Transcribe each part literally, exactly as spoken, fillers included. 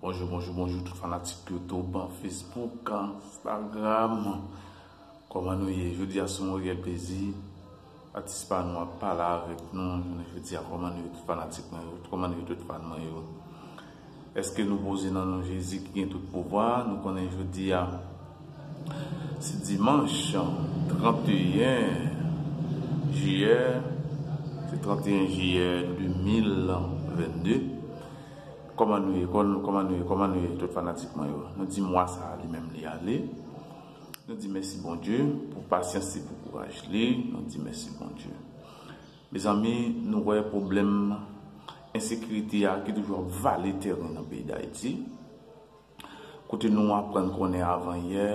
Bonjou, bonjou, bonjou tout fanatik YouTube, Facebook, Instagram. Kòman nou ye? Jodi a se yon reyèl plezi atis pa nou ap pale avèk nou jounen jodi a. Kòman nou ye tout fanatik mwen yo? Kòman nou ye tout fan mwen yo? Èske nou poze nan non Jezi ki gen tout pouvwa? Nou konnen jodi a se dimanch trannteyen jiyè, se trannteyen jiyè de mil vennde. Kòman nou ye? Kòman nou ye? Kòman nou ye? Tout fanatik mwen yo. Nou di mwa sa a li menm li ale. Nou di mèsi Bondye pou pasyans li, pou kouraj li. Nou di mèsi Bondye. Mezanmi, nou wè pwoblèm ensekirite a ki toujou ap vale tèren nan peyi Dayiti. Kote nou aprann konnen avan yè,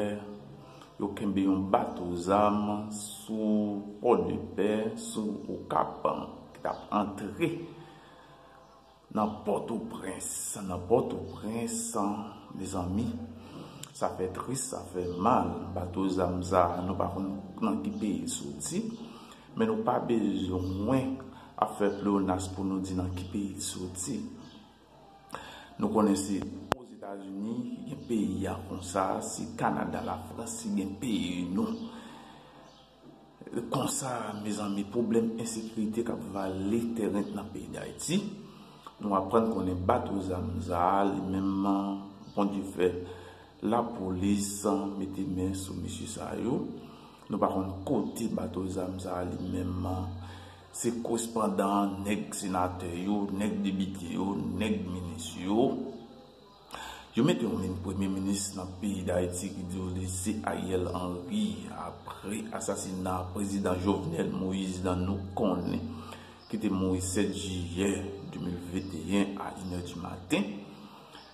yo kenbe yon bato zam sou Pòdepè, sou Okap, ki t ap antre nan Pòtoprens. Nan Pòtoprens, mezanmi, sa fè tris, sa fè mal. Bato zam sa, nou pa konn nan ki peyi l soti, men nou pa bezwen ap fè pleyonas pou nou di nan ki peyi l soti. Nou konnen se Ozetazini ki gen peyi a konsa, se Kanada, Lafrans ki gen peyi nou. Konsa, mezanmi, pwoblèm ensekirite k ap vale tèren nan peyi Dayiti. Nou aprann konnen bato zam sa a, li menm, Bondye fè lapolis mete men sou mesye sa yo. Nou pa konn kote bato zam sa a, li menm, se korespondan nèg senatè yo, nèg depite yo, nèg minis yo. Yo mete yon min-, premye minis nan peyi Dayiti ki di w li se Ariel Henry, apre asasina prezidan Jovenel Moïse, dan nou konnen, ki te mouri sèt jiyè de mil venteyen a inè di maten.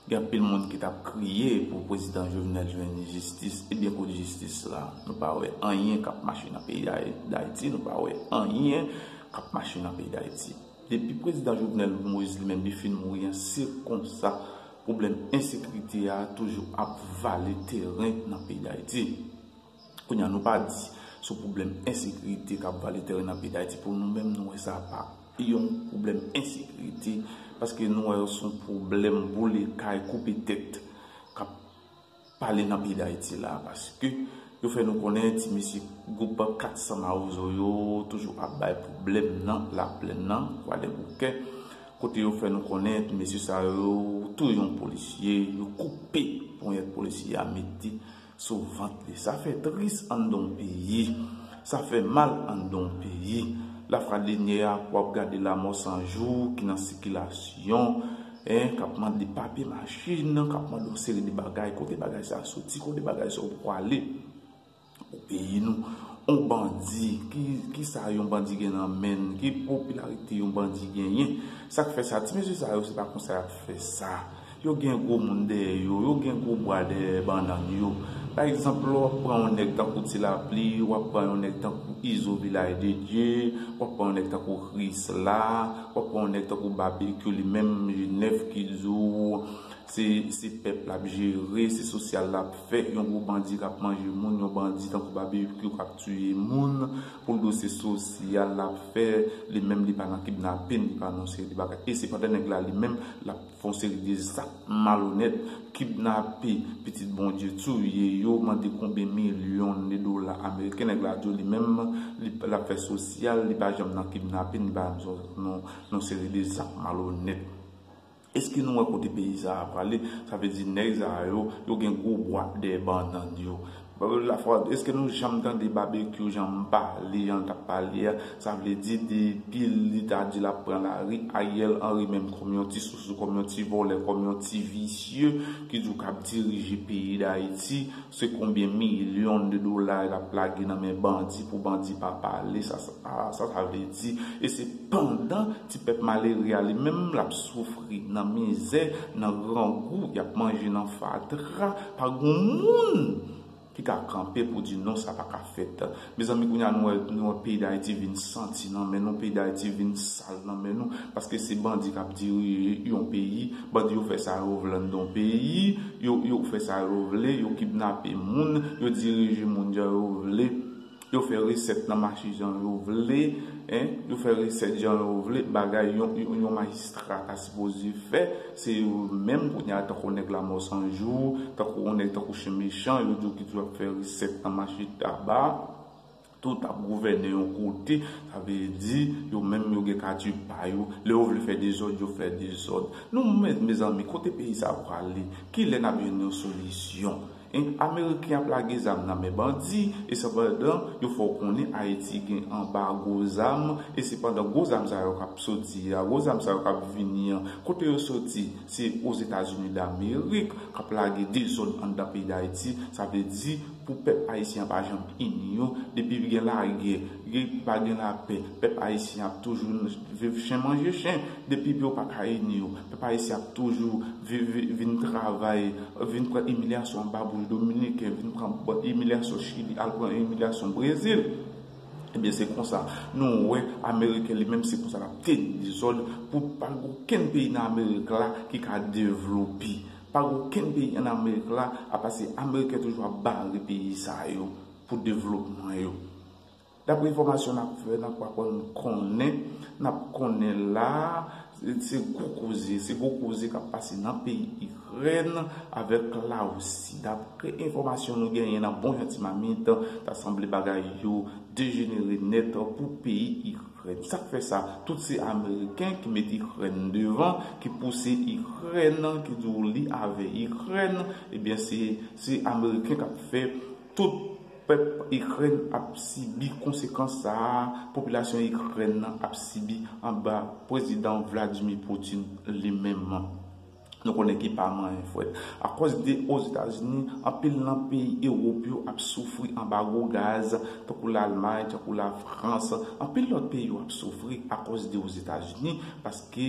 Gen anpil moun ki t ap kriye pou prezidan Jovenel jwenn jistis. Ebyen, kote jistis la? Nou pa wè anyen k ap mache nan peyi Day-, Dayiti, nou pa wè anyen k ap mache nan peyi Dayiti. Depi prezidan Jovenel Moïse li menm li fin mouri an, se konsa pwoblèm ensekirite a toujou ap vale tèren nan peyi Dayiti. Kounye a, nou pa di se yon pwoblèm ensekirite k ap vale tèren nan peyi Dayiti. Pou nou menm, nou wè sa pa yon pwoblèm ensekirite, paske nou wè se yon pwoblèm boule kay, koupe tèt k ap pale nan peyi Dayiti la, paske yo fè nou konnen ti mesye gwoup kat san Mawozo yo toujou ap bay pwoblèm nan Laplèn nan, Kwadèboukè, kote yo fè nou konnen ti mesye sa yo touye yon polisye, yo koupe ponyèt polisye a, mete sou vant li. Sa fè tris anndan yon peyi, sa fè mal anndan yon peyi. Lafwa dènyè a, w ap gade Lamò San Jou ki nan sikilasyon, en, k ap mande papye machin, k ap mande yon seri de bagay. Kote bagay sa a soti? Kote bagay sa yo prale? Pou peyi nou, yon bandi, ki, ki sa yon bandi gen nan men l? Ki popilarite yon bandi genyen? Sa k fè sa? Ti mesye sa yo, se pa konsa y ap fè sa. Yo gen gwo moun dèyè yo, yo gen gwo bwa dèyè bannann yo. Pa egzanp, lè w ap pran yon nèg tankou Ti Lapli, w ap pran yon nèg tankou Izo Vilaj de Dye, w ap pran yon nèg tankou Krisla, w ap pran yon nèg tankou Babekyou, li menm, Jenèf ki di w se, se pèp l ap jere, se sosyal l ap fè, yon gwo bandi k ap manje moun, yon bandi tankou Babekyou k ap tiye moun, pou l di w se sosyal l ap fè, li menm li pa nan kidnapin, li pa nan yon seri de bagay. E sepandan nèg la li menm, l ap fè yon seri de zak malonèt, kidnape pitit Bondye, touye yo, mande konbyen milyon de dola ameriken. Nèg la di w li menm, li, l ap fè sosyal, li pa janm nan kidnapin, li pa janm nan, nan yon seri de zak malonèt. Èske nou wè kote peyi sa a prale? Sa vle di nèg sa yo, yo gen gwo bwa dèyè bannann yo. Lafwa, èske nou janm tande Babekyou janm pale jan l t ap pale a? Sa vle di depi li ta di l ap pran lari, Ariel Henry menm kòm yon ti sousou, kòm yon ti vòlè, kòm yon ti visye ki di w k ap dirije peyi Dayiti, se konbyen milyon de dola l ap lage nan men bandi pou bandi pa pale? Sa, sa, sa, sa vle di, e se pandan ti pèp malere a li menm l ap soufri nan mizè, nan grangou, y ap manje nan fatra, pa gon moun ki ka kanpe pou di non, sa pa ka fèt. Mezanmi, kounye a nou wè, nou wè peyi Dayiti vin santi nan men nou, peyi Dayiti vin sal nan men nou, paske se bandi k ap dirije yon peyi. Bandi yo fè sa yo vle anndan yon peyi, yo, yo fè sa yo vle, yo kidnape moun, yo dirije moun jan yo vle, yo fè resèt nan mache jan yo vle. Hein? Yo fè resèt jan yo vle, bagay yon, yon, yon majistra ta sipoze fè, se yo menm kounye a tankou nèg Lanmò San Jou, tankou yon nèg tankou Chen Mechan, yo di yo ki toujou ap fè resèt nan mache taba, tout ap gouvène yon kote, sa vle di yo menm yo gen katye pa yo, lè yo vle fè dezòd, yo fè dezòd. Nou menm, mezanmi, kote peyi sa a prale? Kilè n ap jwenn yon solisyon? Hein, Ameriken ap lage zam nan men bandi, e sepandan, yo fè w konnen Ayiti gen anbago zam, e sepandan gwo zam sa yo k ap soti a, gwo zam sa yo k ap vini an, kote yo soti? Se Ozetazini Damerik k ap lage dezòd anndan peyi Dayiti, sa vle di pou pèp ayisyen an pa janm ini yo, depi gen lagè, gen, pa gen lapè, pèp ayisyen ap toujou viv chen manje chen, depi yo pa ka ini yo, pèp ayisyen ap toujou vi- vi- vin travay, vin pran imilyasyon anba bouch dominiken, vin pran ba- imilyasyon Chili, al pran imilyasyon Brezil. Ebyen, se konsa nou wè Ameriken li menm, se konsa l ap teni dezòd pou pa gen okenn peyi nan Amerik la ki ka devlope. Pa gen okenn peyi an Amerik la, apa se Ameriken toujou ap bare peyi sa yo pou devlopman yo. Daprè enfòmasyon n ap fè, n ap aprann konnen, n ap konnen la, se gwo koze, se gwo koze k ap pase nan peyi Ikrèn avèk Larisi. Daprè enfòmasyon nou genyen nan bon jan ti mamit, ta sanble bagay yo dejenere nèt pou peyi Ikrèn. Sa k fè sa? Tout se Ameriken ki mete Ikrèn devan, ki pouse Ikrèn, ki di w li avè Ikrèn. Ebyen, se, se Ameriken k ap fè tout pèp Ikrèn ap sibi konsekans sa a, popilasyon Ikrèn nan ap sibi anba Prezidan Vladimir Putin li menm. Nou konnen ki pa manyen fwèt. Akòz de Ozetazini, anpil nan peyi Ewòp yo ap soufri anbago gaz, tankou Lalmay, tankou Lafrans, anpil lòt peyi yo ap soufri akòz de Ozetazini, paske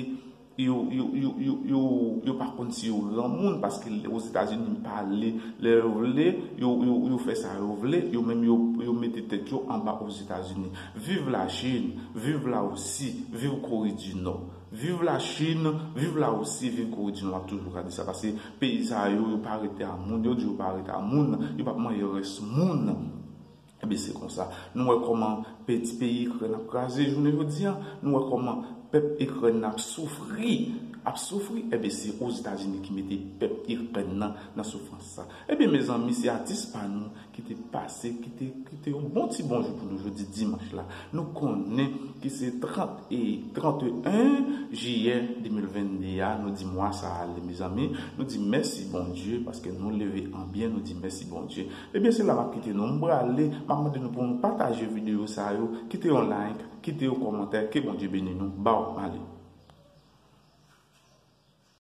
yo, yo, yo, yo, yo, yo pa konn si yo granmoun, paske Ozetazini pale lè yo vle, yo, yo, yo fè sa yo vle, yo menm yo, yo mete tèt yo anba Ozetazini. Viv Lachin, viv Larisi, viv Kore di Nò. Viv Lachin, viv Larisi, viv Kore di Nò, m ap toujou ka di sa, paske peyi sa yo, yo pa rete a moun, yo di yo pa rete a moun, yo p ap manje rès moun. Ebyen, se konsa. Nou wè kòman peti peyi Ikrèn ap kraze jounen jodi a. Nou wè kòman pèp Ikrèn nan ap soufri, ap soufri. Ebyen, se Ozetazini ki mete pèp Ikrèn nan, nan soufrans sa. Ebyen, mezanmi, se atis pa nou ki te pase, ki te, ki te yon bon ti bonjou pou nou jodi dimanch la. Nou konnen ki se trant e, trant e en jiyè de mil venn de a, nou di mwa sa a ale, mezanmi. Nou di mèsi Bondye, paske nou leve an byen, nou di mèsi Bondye. Ebyen, se la m ap kite nou. M prale, m ap mande nou pou nou pataje videyo sa yo, kite yon like, kite yon kòmantè, ke Bondye beni nou. Baw, m ale.